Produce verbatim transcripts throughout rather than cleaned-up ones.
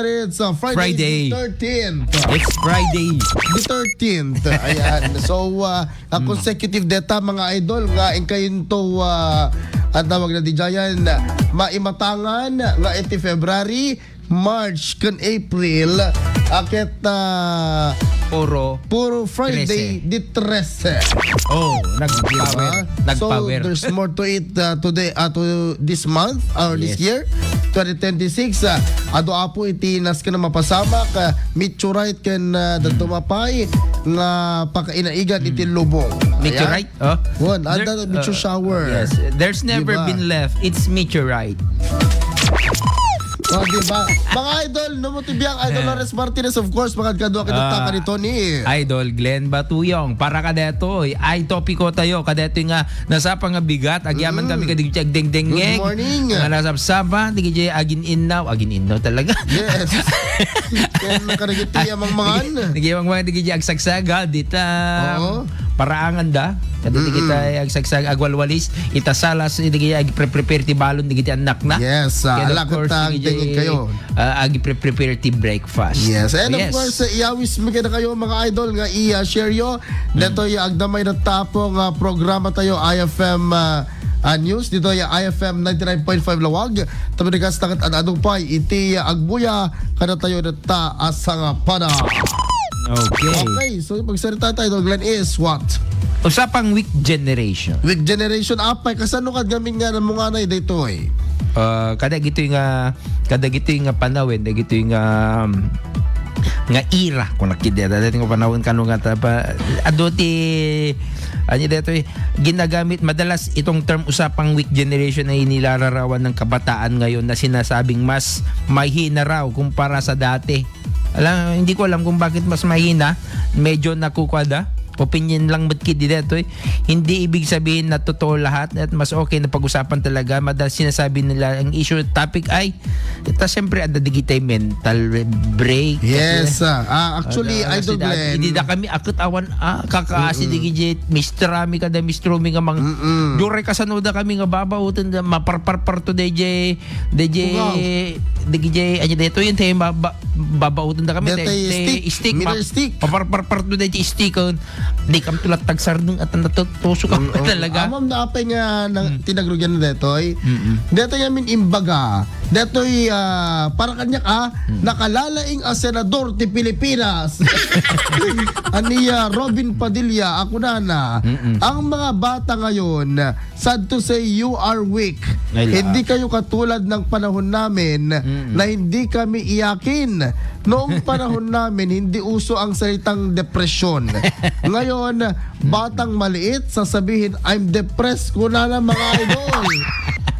It's uh, Friday, Friday. The thirteenth. It's Friday. The thirteenth. Ayan. So, uh, a consecutive data, mga idol, nga inkayunto, uh, ang tawag na di dyan, maimatangan nga iti February, March, kan April, aket, uh, Puro puro Friday, trese. Di trese. Oh, nag-power. Diba? So, nag-power. There's more to it uh, today, uh, to this month or this Yes. year, twenty twenty-six. Uh, adu apo iti nasken a mapasamak, uh, meteorite ken uh, dadumapay nga pakainaigan iti lubong. Ayan. Meteorite? Oh. Wan, There- ada meteor uh, shower. Yes. There's never Diba? been left. It's meteorite. Oh, diba? Mga idol, no mo ti biang, Idol Lawrence Martinez, of course, mga kadua, kadua, Ah, ka ni Tony. Idol Glenn Batuyong, para kadetoy, ay topiko tayo, kadetoy nga nasapa nga bigat, agyaman Mm. kami kadigiti agdengdengngeg. Good morning. Nga nasapsapa, digiti agin-innaw, agin-innaw talaga. Yes. Kaya nakarigiti Ay, amang mangan. Digi, digi amang mangan, digiti agsagsaga, dita, Oo. paraangan da. Kada Mm-mm. digiti agsagsaga, agwalwalis, ita salas, digiti agpre-prepare ti balon, digiti annakna. Yes, ah, Kaya of alakot course, ta ang digiti, tingin kayo. ah, agpre-prepare ti breakfast. Yes, and of Yes. course, uh, iyawis mi kadakayo, mga idol, nga i-share yo. Detoy agdamay na tapo nga programa tayo, I F M, uh, uh, News, ditoy I F M ninety-nine point five Lawag. Tapno di kasta ket ad-adu pay iti agbuya, kada tayo detta a sangapada. Okay. Okay, so pagsarita tayo, Idol Glenn, is what? Usapang weak generation. Weak generation, apay, kasano kad gamin nga namunganay daytoy? Ah, kada gitoy nga, kada gitoy nga panawen, dagitoy nga, um, nga era, kung nakita, dagitoy nga panawen, kano nga ta-, pa-, adu ti, ano daytoy, ginagamit, madalas itong term usapang weak generation ay inilalarawan ng kabataan ngayon na sinasabing mas mahina raw kumpara sa dati. Alam, hindi ko alam kung bakit mas mahina. Medyo nakukuha da. Opinion lang met kidi daytoy. Hindi ibig sabihin na totoo lahat at mas okay na pag-usapan talaga. Madalas sinasabi nila ang issue topic ay, ta siyempre, ada digitay mental break. Yes, Kasi, ah, ah, actually, ada, Idol kasi da-, Glenn. Hindi da kami akit awan, ah, kakaasi Mm-mm. digiti Mister Ami kada Mister Romy nga mang-, Mm-mm. Duray kasano da kami nga babauten da, maparparparto da ijay, da ijay, Ugaw. da ijay, ano da ito yun, tayo ba-, ba-, babauten da kami, Dati tayo, tayo stick, stick, middle ma-, stick. Paparparparto da ijay stick, oh. Di kam tulat tagsardeng at natutuso kam Mm, mm. talaga. Amam na apay nga nang Mm. tinagrugian na detoy. Mm-mm. Detoy amin imbaga. Detoy, ah, para kaniak, ah, Mm. nakalalaing a senador ti Pilipinas. Ania Robin Padilla, ako nana. Mm-mm. Ang mga bata ngayon, sad to say, you are weak. Ay, la. Hindi kayo katulad ng panahon namin Mm-mm. na hindi kami iyakin. Noong panahon namin, hindi uso ang salitang depresyon. Ngayon, batang maliit, sasabihin, "I'm depressed," ko na lang, mga idol.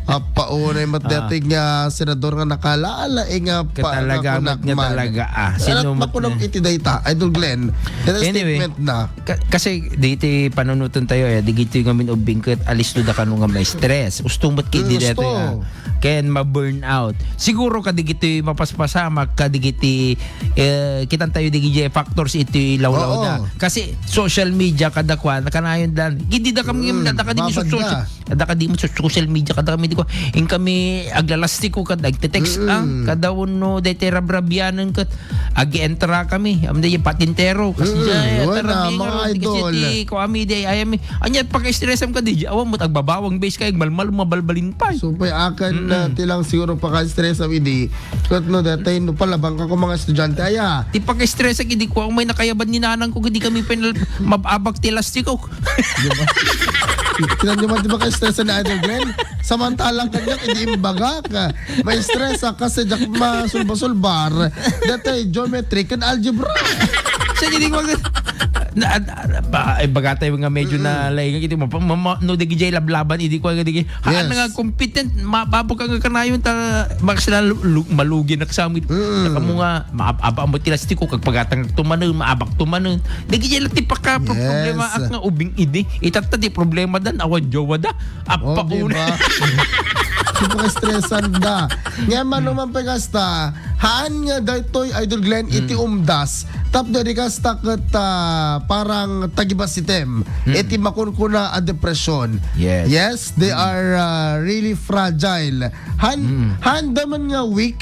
Apaunay mat Ah. dating nga senador nga nakalala, eh, nga Ka pa-, talaga, nga mat nga kunakman. talaga, ah. Alat Sino mat makunam nga? iti dayta, Idol Glenn. Iti Anyway, statement na. ka-, kasi diti panunutan tayo, eh, digiti nga min-ubbing ket alisto da kano nga ma-stress. Usto met kidi Mm, dito, usto. ah. Ken ma-burnout. Siguro kadigiti mapaspasamak, kadigiti, eh, kitan tayo digiti factors iti lawlaw Oo. da. Kasi social media kada kwan, nakanayon dan. Hindi da kami, Mm, da kadi mo babad social, da. da kadi mo sa social media, kada kami di ko, in kami aglalastiko, kada agte-text, Mm. ah, kada uno, dete rabrabianan kat, agi-entra kami, am di patintero, kasi Mm, dyan, wala, tara, mga bingo, idol. Kasi di ko, ami, di, ay, ami, anya, paka-stress am ka, di, awan mo, agbabawang base kayo, malmal, mabalbalin pa, eh. So, pay akan, Mm-mm. ah, tilang siguro paka-stress am, idi, kat no, dati, no, palabang ka ko mga estudyante, aya. Ti paka-stress ak, idi ko, may nakayaban ni nanang ko, di kami pinal-, mababak ti lastiko. Di ba? Tingnan nyo man, di ba, ka-stress na Idol Glenn? Samantalang kanya, hindi imbaga ka. May stress ka kasi diyak masulba-sulbar. Dati, geometry, kan algebra. Sa hindi ko, na, na, ba, ay, baga tayo nga medyo Mm-mm. na laingan, hindi mo, ma, ma, no, di gijay lablaban, hindi ko, hindi, haan Yes. na nga competent, mababo ka nga kanayon, ta, makas na lu-, lu-, malugi na kasamit. Mm. Saka mo nga, maab-, aba mo ti lastiko, kag pagatang tumanen, maabak tumanen. Dagiti la ti paka-, Yes. problema ak nga ubing idi. Itatta ti problema dan, awan jowa da. Oh, Apa di una. ba? Super stressan da. Nga man Hmm. naman pa kasta, haan nga daytoy, Idol Glenn, Hmm. iti umdas. Tapno di kasta ket, ah, parang tagibasitem. Hmm. Iti makunkuna a depresyon. Yes. Yes, they Hmm. are, ah, really fragile. Han, Hmm. handa man nga weak,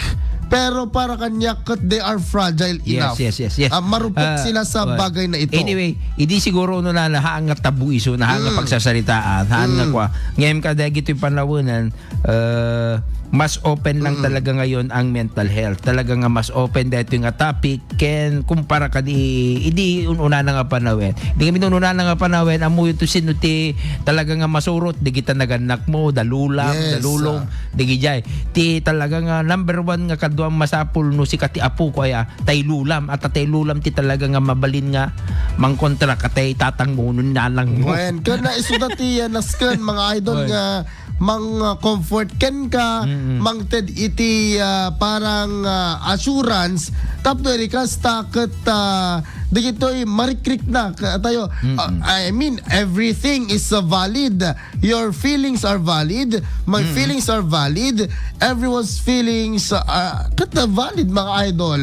Pero para kaniak ket they are fragile enough. Yes, yes, yes. Ah, marupok Ah, sila sa well, bagay na ito. Anyway, idi siguro no na, na haan nga tabu isu, na haan nga Mm. pagsasaritaan, haan nga Mm. kwa. Ngayon ka dagitoy panawanan, uh, mas open lang Mm. talaga ngayon ang mental health. Talaga nga mas open dito nga topic ken kumpara kadi idi un-una na nga panawen. Di kami un-una na nga panawen, amuyo to sino ti talaga nga masurot, di kita nagannak mo, dalulam, Yes, dalulong, ah. di gijay. Ti talaga nga number one nga kaduang masapul no sika ti apo ko aya, tay lulam, at tay lulam ti talaga nga mabalin nga mangkontra ka tay tatang mo, no nanang mo. Wen, ken na isuda ti, ah, nasken, mga idol, Oy. nga mang, ah, comfort ken ka, Mm-mm. mangted iti, ah, parang, ah, assurance, tapno iri kasta ket, ah, digitoy marikrik na ka-, tayo. Mm-mm. Ah, I mean, everything is, ah, valid. Your feelings are valid. My Mm-mm. feelings are valid. Everyone's feelings are ket, ah, valid, mga idol.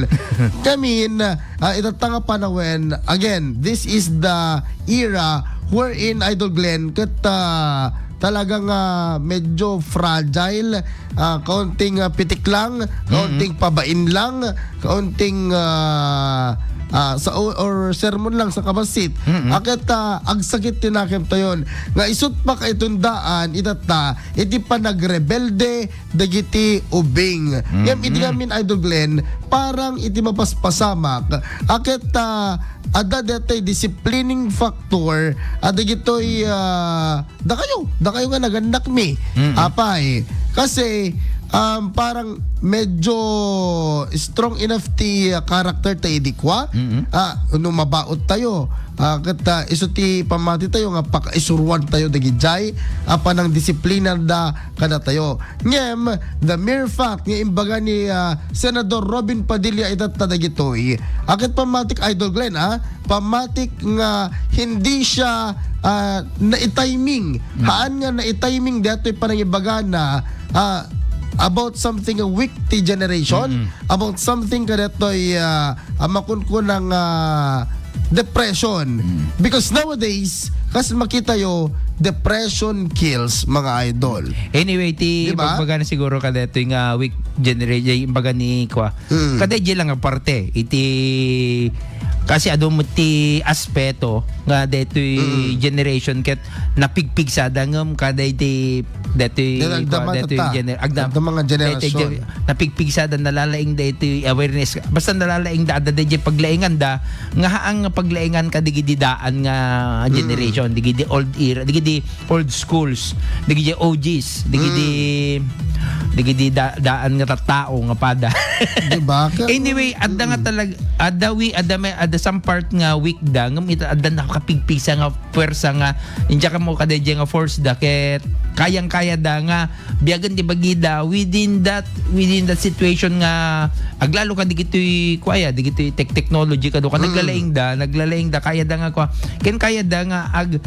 Kamin, ah, itatta nga panawen, again, this is the era wherein, Idol Glenn, ket, ah, talaga nga medyo fragile, ah, kaunting, ah, pitik lang, Mm-mm. kaunting pabain lang, kaunting, ah, ah, sa, or, or sermon lang sa kabasit. Mm-mm. Aket, ah, agsakit ti nakemtayon. Nga isut pa kaitundaan, itatta, iti panagrebelde, dagiti ubing. Mm-mm. Ngem idi ngamin, Idol Glenn, parang iti mapaspasamak, aket, ah, adda detay disciplining factor, ah, dagitoy, ah, dakayo, dakayo nga nagannak mi. Mm-mm. Apay, kasi, um, parang medyo strong enough ti, ah, character ta idi kwa. Mm-mm. Ah, no mabaot tayo, ah, ket, ah, isu ti pammati tayo nga pakaisuruan tayo dagijay, ah, panangdisiplina da kadatayo. Ngem, the mere fact nga imbaga ni, ah, Senador Robin Padilla itatta dagitoy, aket pammatik, Idol Glenn, ah, pammatik nga hindi siya, ah, naitiming. Mm. Haan nga naitiming detoy panangibagana, ah, about something a weak ti generation, Mm-mm. about something kadetoy, ah, a makunkuna nga depression. Mm. Because nowadays, kas makitayo, depression kills, mga idol. Anyway, ti Di ba? Bagbaga na siguro kadetoy nga weak generation, imbaga ni kwa. Mm. Kada di lang nga parte, iti, kasi adu met ti aspeto nga detoy Mm. generation ket napigpigsada ngem kada iti detoy Detoy agdama kwa, detoy tata. Gener-, agdam-, Agdama nga detoy generation. gen-, napigpigsada, nalalaing da iti awareness. Basta nalalaing da, adda da iti paglaingan da, nga haang nga paglaingan ka digidi daan nga Mm. generation, digidi old era, digidi old schools, digidi O Gs, digidi, Mm. digidi da-, daan nga tattao nga pada. Di ba? Ka- Anyway, adda nga Mm. talag-, adda wi-, adda may, adda some part nga weak da, ngem ita adda nakapigpigsa nga puwersa nga, inja ka mo kadaydiay nga force da, ket kayang-kaya da nga biagen ti bagida within that, within that situation nga aglalo ka digitoy kuaya, digitoy tech-, technology kado ka, Mm. naglalaing da, naglalaing da, kaya da nga kua, ken kaya da nga ag,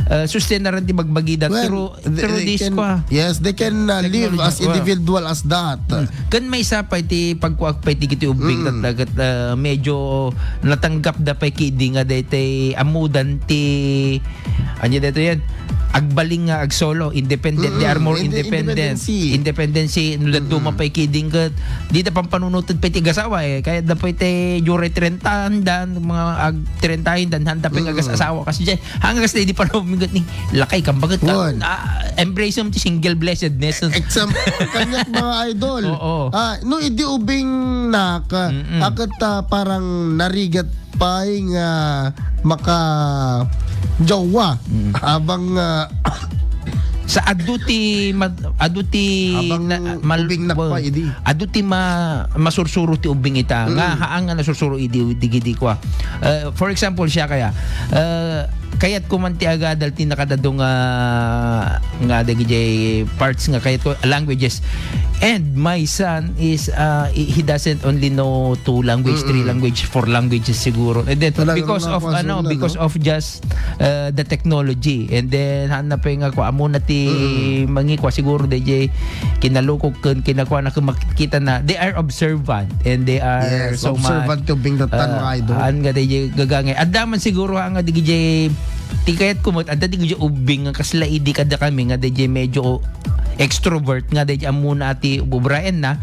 uh, sustenaran ti bagbagida Well, through, they, through they this can, kua. Yes, they can, uh, live as Technology. individual as that. Hmm. Ken maysa pay ti pagkuak pay ti kiti ubbing Mm. ket, ket, uh, medyo natanggap da pay kidi nga daytay ammodan ti Ania daytoy yan? Agbaling nga agsolo, independent, they are Mm-mm. more Inde-, independent. Independency. Independency, no, dadduma Mm-mm. pay kiding ket, di da pampanunutan pay ti agasawa, eh. Kaya da pay ti juray trentahan dan, mga ag-, trentahan dan, handa pay nga Mm-mm. agas-asawa. Kasi dyan, hanggang sa di pa naman ni, lakay, kambagat ka. Wan. Ah, embrace mo ti single blessedness. Example, kanyak mga idol. Oo. Ah, no, idi ubing nak, Mm-mm. akat, ah, parang narigat pay nga maka-jowa Mm. habang, ah, Sa adu ti ma-, adu ti Habang na-, mal-, ubing na pa, idi. adu ti ma-, masursuro ti ubing ita, nga Mm. haan nga nasursuro idi, digidi kua. Uh, for example, siya kaya, uh, kayat ko man ti agadal ti nakadado nga, nga dagiti parts nga kayat ko, languages. And my son is, uh, he he doesn't only know two language, three Mm-mm. language, four languages siguro. And then, Talagang because of, ano, napasuna, because no? of just, uh, the technology. And then, haan na pay nga, kua, amo na ti Mm-mm. mangi, kua, siguro, D J, kinalukog ken kinakua na, ken makita na, they are observant. And they are Yes, so observant much, to being the tan, uh, mga idol. haan nga, D J, gagangay. Adda man siguro, haan nga, D J, ti kayat ko met, adda, D J, ubing nga kasla idi kada kami nga, D J, medyo extrovert nga, D J, amuna ti ubraen na.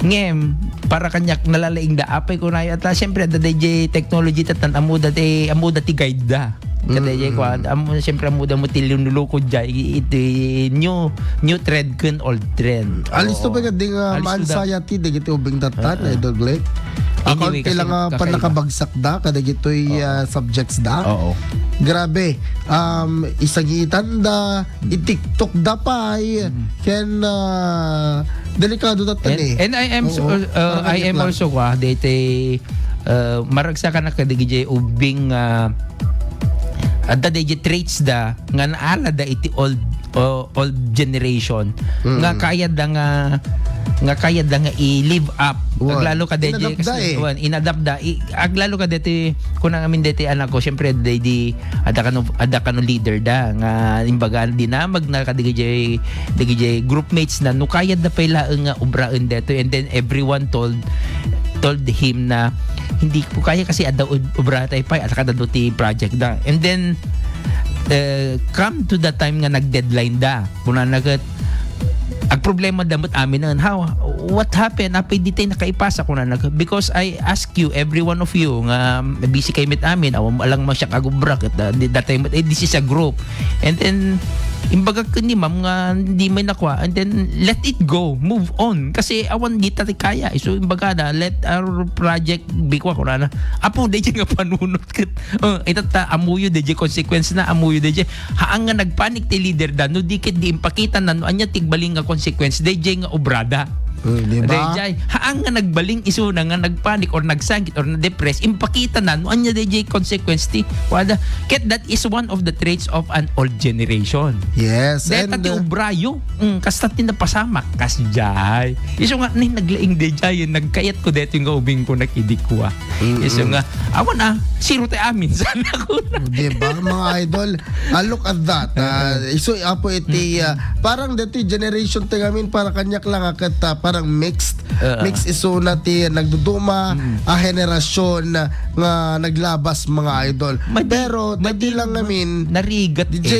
Ngem, para kaniak nalalaing da, apay kunayo, at, ah, siyempre, adda dayjay technology, tatan, ammoda ti, ammoda ti guide da. Kadayjay, mm, kuan, ammo, siyempre, ammoda mo ti linulukod jay, iti new, new trend ken old trend. Alisto. Oo. Pay nga di nga Alisto da. Ma-anxiety, dagiti ubing tatan, ah, Idol Glenn. Anyway, kaunti lang nga pannakabagsak da, kadagitoy, oo, ah, subjects da. Oo. Grabe, um, isangitan da, i-TikTok da pay, mm, ken, ah, delikado da tani. And I am so, uh, I am also, ah, daytoy, uh, maragsakan kadagijay ubing, ah, adda dayjay traits da nga naala da iti old, uh, old generation, mm, nga kayat da nga, nga kayat da nga i-live up. Wen. Aglalo kadayjay inadapt da, eh. Wen, inadapt da. I-, aglalo kadaytoy kunam amin daytoy anak ko, siyempre, daydi, adda kano, adda kano leader da, nga, imbaga, dinamag na kadagijay, dagijay group mates na, no kayat da pay laeng nga ubraen daytoy, and then everyone told, told him na, "Hindi ko kaya kasi adda ub-, ubra tay pay, at saka adda ti project da." And then, eh, come to the time nga nag-deadline da, kunana ket, agproblema da met amin, "How? What happened? Apay di tay nakaipasa?" Kunana ket, "Because I ask you, every one of you, nga busy kayo met amin, awan alang masyak agubra ket, ah, di, datay met, eh, this is a group." And then, imbaga ken ni ma'am nga di may nakwa, and then let it go, move on. Kasi awan di ta kaya. So, imbaga na, let our project be kwa, kunana. Apo, di nga panunot ket, uh, itatta, amuyo di consequence na, amuyo di. Haan nga nagpanik ti leader da, no di ket di impakita na no ania ti agbalin nga consequence dayjay nga obrada. Hmm, di ba? Dayjay, haan nga nagbalin isuna nga nagpanik or nagsangkit or na-depress, impakita na no ania dayjay consequence ti kuada. Ket that is one of the traits of an old generation. Yes, deta and, ti uh, ubrayo, mm, kasta ti napasamak, kasjay. Isu nga, ni naglaing dayjay, nagkayat ko deti nga ubing ko nakidikwa. Mm-mm. Isu nga, awan, ah, zero ti amin, sana ko na. Di ba, mga idol? Ah, look at that. Ah, isu, apo iti, ah, parang deti generation ti ngamin, para kaniak lang, ah, ket, ah, parang mixed. Ah. Mixed isuna ti nagduduma, mm, a henerasyon nga naglabas, mga idol. Madi-, pero dati madi-, lang ngamin, narigat, eh. D J,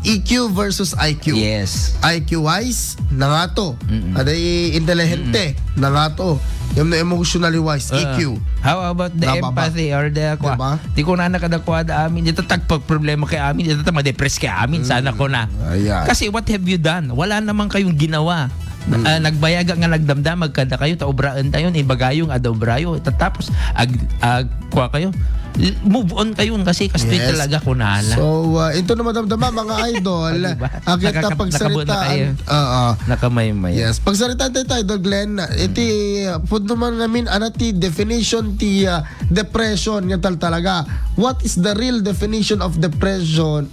E Q versus I Q. Yes. I Q wise, nangato. Mm-mm. Aday intelihente, mm, nangato. Yung emotionally wise, ah, E Q. How about the, nababa, empathy or the, kwa, diba? Di ko na nakadakwada amin. Dito tagpagproblema kay amin. Dito ta ma-depress kay amin. Mm. Sana ko na. Ayan. Kasi what have you done? Wala naman kayong ginawa. Mm. Ah, nagbayaga nga nagdamdamag kada kayo, ta obraen tayo, ni bagayo nga ada obrayo. Tapos, ag-, ag-, kwa kayo. L-, move on kayo kasi kastoy, yes, talaga kunana. So, uh, ito na madamdama, mga idol. O, diba? Agit na, nakaka-, pagsaritaan, nakabuo na kayo. Oo. Nakamaymay. Yes. Pagsaritaan tayo, Idol Glenn. Mm. Iti, uh, punto man namin, ano ti definition ti, uh, depression nga tal talaga? What is the real definition of depression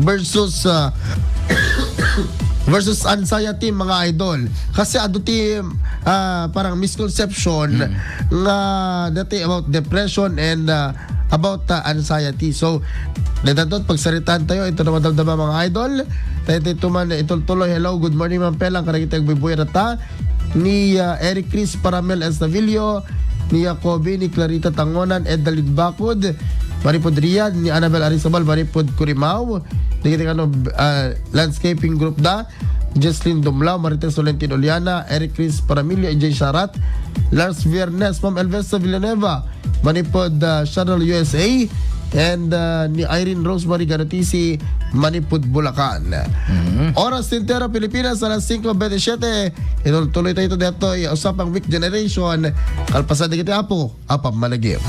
versus, uh, versus anxiety, mga idol? Kasi adu ti, uh, parang misconception, mm, nga dati about depression and, uh, about, uh, anxiety. So, detatot, pagsaritaan tayo. Ito na madamdama, mga idol. Tayo, tayo tuman, itultuloy. Hello, good morning, Ma'am Pelang. Karagitag bibuya na ta. Ni, uh, Eric Chris Paramel Estavillo, ni Jacobi, ni Clarita Tangonan, Edalyn Bacud, manipud Riyadh, ni Annabel Arizabal, manipud Curimaw, ni, ni, ano, uh, landscaping group da, Jesslyn Dumlao, Marites Tolentino Oliana, Eric Chris Paramilio, A J Sarat, Lars Viernes, Ma'am Elvesa Villanueva, manipud, ah, Channel U S A, and, ah, ni Irene Rosemary Ganotisi, manipud Bulacan. Mhm. Oras tintero Pilipinas, alas singko bentisiete. Itultuloy tayo ito detoy Usapang Week Generation. Kalpasan di kita, apo, apam managip.